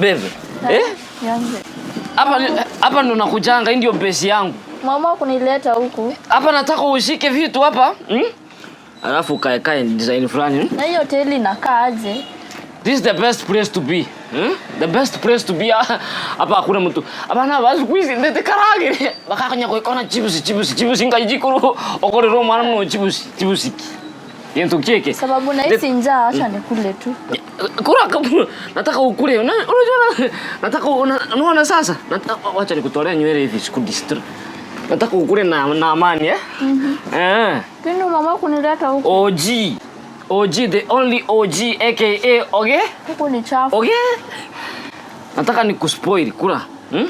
Babe. Eh? Nianze. Hapa hapa ndo nakujanga, hii ndio base yangu. Mama kunileta huku. Hapa nataka ushike vitu hapa. Hmm? Alafu kae kae design fulani. Na hiyo hoteli inakaa aje? This is the best place to be. Hmm? The best place to be. Hapa hakuna mtu. Abana bazi ndete karagire. Bakakanya koikona chips chips chips ingajikuru okorero mwana no chips chips. Yento keke. Sababu nahisi njaa, acha nikule tu. Kula kama nataka ukule. Unajua nataka unaona sasa? Nataka wacha nikutolea nywele hivi sikudisturb. Nataka ukule na amani eh? Mhm. Eh. Kindu mama kunileta huku. OG. OG, the only OG aka okay? Huku ni chafu. Okay? Nataka nikuspoil, kula. Hmm?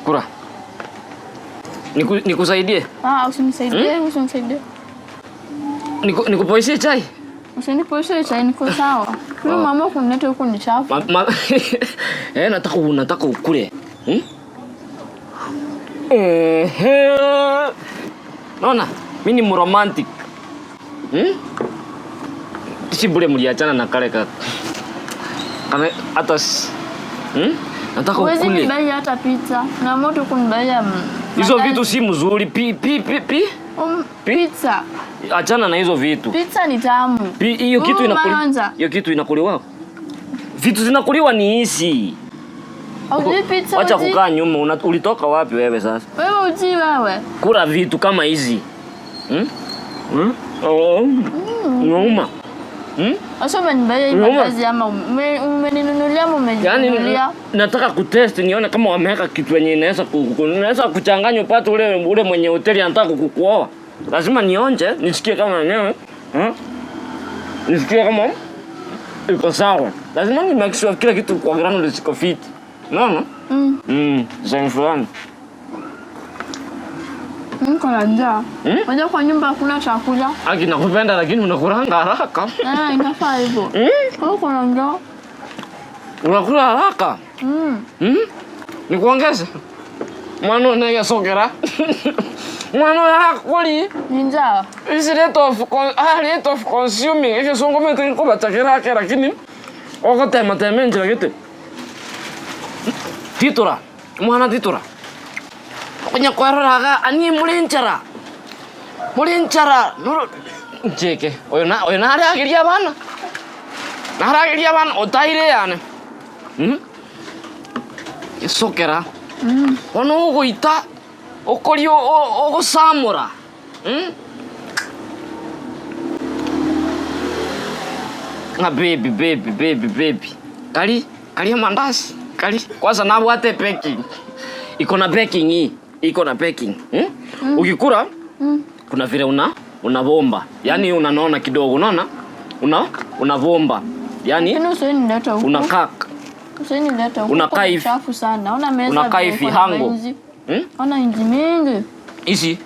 Kula. Nikusaidie? Ah, usinisaidie, usinisaidie. Nikupoisie chai? Usinipoisie chai, niko sawa. Huyu mama kunileta huku ni chafu. Eh, nataka ukule. Hmm? Naona mimi ni romantic. Hmm? Si bure mliachana na kale ka. Kame hata Nataka Huwezi ukule. nibai hata pizza. Na moto kunibaia Hizo vitu si mzuri. Pi pi pi pi. Pizza. Achana na hizo vitu. Pizza ni tamu. Pi hiyo kitu inakuliwa. Maonja. Hiyo kitu inakuliwa. Vitu zinakuliwa ni hizi. Hujui pizza? Wacha hujui? kukaa nyuma. Ulitoka wapi wewe sasa? Wewe hujui wewe. Kula vitu kama hizi. Hmm? Hmm? Oh. Unauma. Hmm? Sasa umenibaia hii Unauma. mandazi ama umeninunulia ama umeninunulia? Yaani nataka kutest nione kama wameweka kitu yenye inaweza inaweza kuchanganya upate ule mwenye hoteli anataka kukuoa. Lazima nionje, nisikie kama yenyewe. Hmm? Nisikie kama iko sawa. Lazima ni make sure kila kitu kwa ground ziko fit. Unaona? Mm. Design fulani. Niko na njaa. Hmm? Unajua kwa nyumba hakuna chakula. Aki nakupenda lakini unakulanga haraka. Eh, inafaa hivyo. Kwa hiyo kuna njaa. Unakula haraka? Mm. Nikuongeze? Mwana unayesogera. Mwana hakuli. Ni njaa. Is rate of consuming. Ifyo songo mtu niko batakira kera lakini okotema tema njira gete. Titura. Mwana titura. Kunya kweroraga ani mulinchara. Mulinchara. Nuru njeke. Oyo na oyo naragiria bana. Naragiria bana otaire yane. Sokera. Ono ogoita okori ogosamura. Na baby baby baby baby. Kali kali mandazi. Kali kwanza na wate baking. Iko na baking hii. Iko na baking. Ukikula kuna vile unavomba. Yaani unanona kidogo, unaona? Unavomba. Yaani Lakini usinilete huku. unakaa. Usinilete huku. Unakaa hivi. Chafu sana. Ona meza Unakaa vile hivi iko na hango. mainzi. Ona inji mingi. Hizi.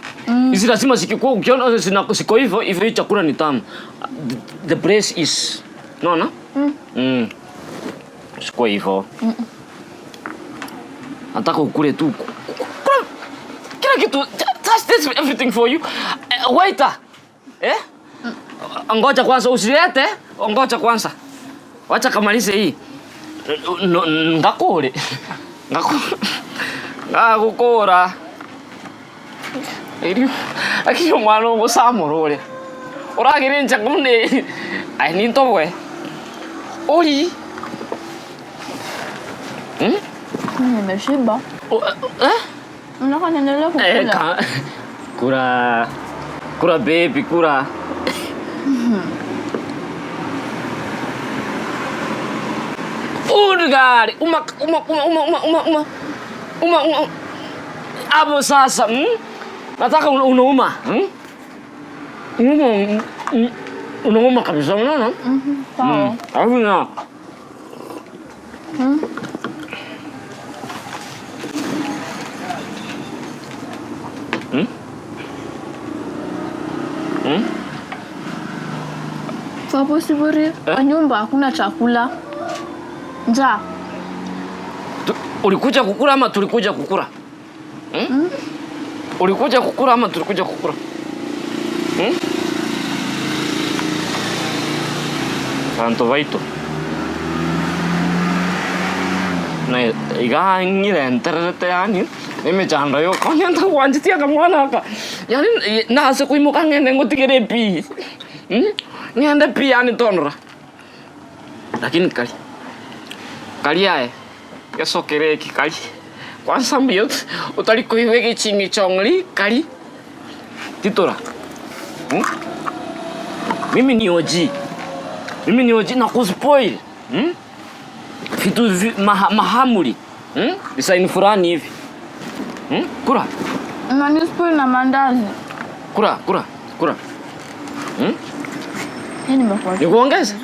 Hizi lazima zikikuwa ukiona ziko hivyo hivyo chakula ni tamu. The place is unaona? Siko hivyo. Nataka ukule tu. Kila kitu, just this everything for you. Waiter. Eh? Ngoja kwanza usilete. Ngoja kwanza. Wacha kamalize hii. No, ngakule. Ngakukura. Iri akio mwana ogosamura ore. Oragire ncha kumne. Ai nintobwe. Ori. Nimeshiba. Eh? Unataka niendelee kukula? Kula. Kula baby, kula. Udgari, uma uma uma uma uma uma uma. Uma uma. Hapo sasa, Nataka unauma. Unauma kabisa, unaona? Sawa. Alafu na. Hapo sivuri, kwa nyumba hakuna chakula. Njaa. Ulikuja kukula ama tulikuja kukula? Ulikuja kukula ama tulikuja kukula? Santo vaito. Na iga ng'irentererete yaani, emechando yoka onye ntagwancheti akamwana aka, yaani nase koimoka ng'ende ngotigere pi, ng'ende pi yaani tondora. Lakini kari, kari aye, gesokere eke kari, kwansa mbuya otari koigwa egeching'ichong'ori kari, titora, Mimi ni OG, mimi ni OG nakuspoil, Vitu mahamuri, Design fulani hivi, Kura. Unanispoil na mandazi. Kura, kura, kura. Hii nimekuwa. Nikuongeze?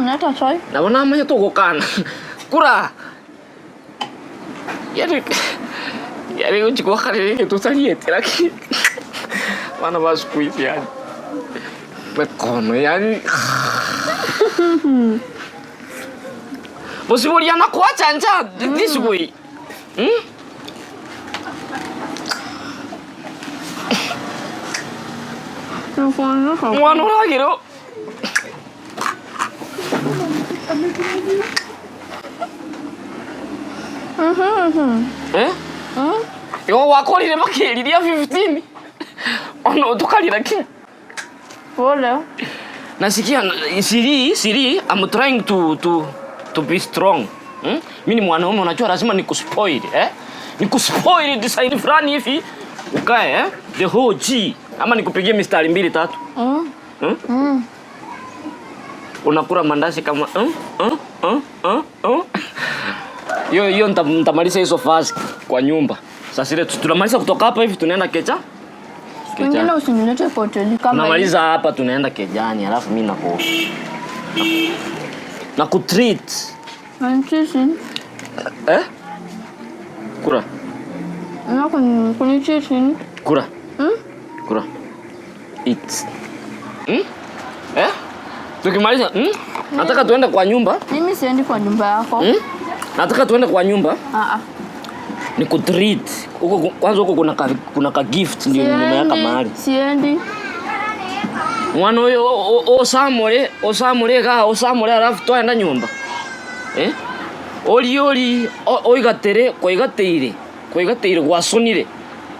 Leta chai. Nabo namanya togokana. Kura. Yaani yaani uchikwa kare tutaliete lakini bana ba siku hizi yani. Mekono yani. Bosibori anakuacha nja this way. Mwana oragero. Eh? Igo gwakorire makĩriria 15 ona ũtũkarira ki. Pole. Nasikia siri siri, I'm trying to be strong. Mimi ni mwanaume, unajua lazima nikuspoil, eh? Nikuspoil design fulani hivi ukae, eh? The whole G ama nikupigie mistari mbili tatu. Unakula mandazi kama Hiyo hiyo nitamaliza hizo fast kwa nyumba. Sasa ile tunamaliza kutoka hapa hivi tunaenda kecha. Wengine usinilete kwa hoteli kama Tunamaliza hapa tunaenda kejani alafu mimi na kutreat. Unitreat? Eh? Kura. Na kunitreat nini? Kura. Kura. Eat. Eh? Tukimaliza, Nataka tuende kwa nyumba. Mimi siendi kwa nyumba yako. Nataka tuende kwa nyumba. Ah ah. Ni kutreat. Huko kwanza huko kuna ka gift ndio nimeweka mahali. Siendi. Mwana huyo osamore, osamore ga osamore alafu twaenda nyumba. Eh? Ori ori oigatere, koigateire. Koigateire gwasonire.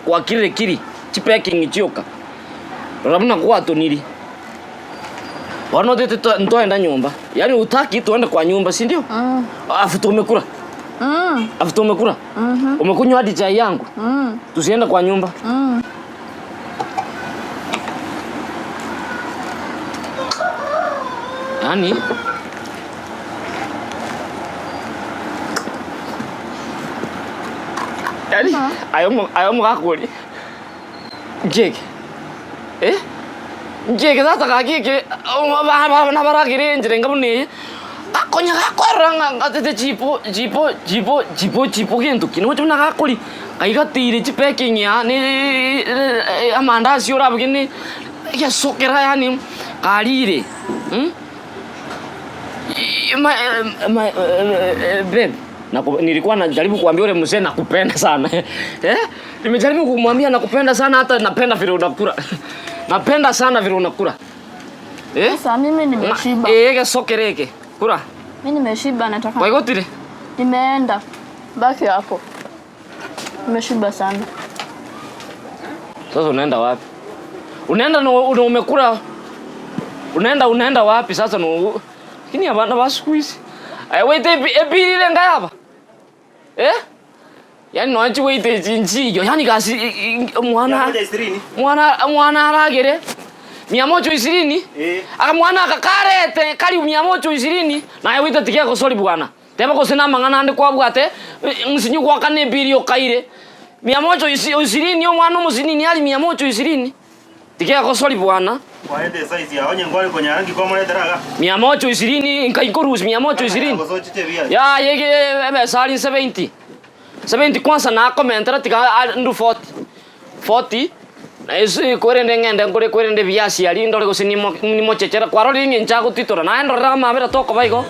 Gwakirire kiri. Chipeking chioka. Rabuna gwatoniri. Wanote twaenda nyumba. Yaani utaki tuende kwa nyumba, si ndio? Afu tumekula. Afu tumekula. Umekunywa hadi chai yangu. Tusiende kwa nyumba. Yaani yaani ayo mugakuri. Njeke. Eh? Njeke sasa kakike nabaragire njire ngabune. Gakonya gakorora ngatete chipo chipo chipo chipo chipo gintu kino chuna gakori kaigatire chipeking ya ni amandazi orabugene yasokera yani karire. Babe, nilikuwa najaribu kuambia yule mzee nakupenda sana. Eh? Nimejaribu kumwambia nakupenda sana, hata napenda vile unakula. Napenda sana vile unakula. Eh? Sasa mimi nimeshiba. Eh, gasokereke. Kula. Mimi nimeshiba, nataka. Kwa hiyo Nimeenda. Baki hapo. Nimeshiba sana. Sasa unaenda wapi? Unaenda na umekula. Unaenda wapi sasa no? Lakini abana ba siku hizi. Ay wait ebirire ngayaba. Eh? Yaani no wait chinchiyo. Yaani kasi mwana mwana mwana aragere 120. Eh. Aka mwana akakarete kali 120. Naye wait tikia kosori bwana. Teba kosina mangana ande kwa bwate msinyu kwa kane biri okaire. 120 omwana omusinini ali 120. Tikia kosori bwana. Waende size ya onye ngwali kwenye rangi kwa mwana daraga. 120 nkaikorusi 120. Ya yege ebesali 70. 70 kwanza na commentara tika ndu 40. 40 na isi kwerende ngende ngore kwerende biasi ali ndore gose nimo nimo chechera kwarori ngincha gutitora na ndorera mabera toko baigo.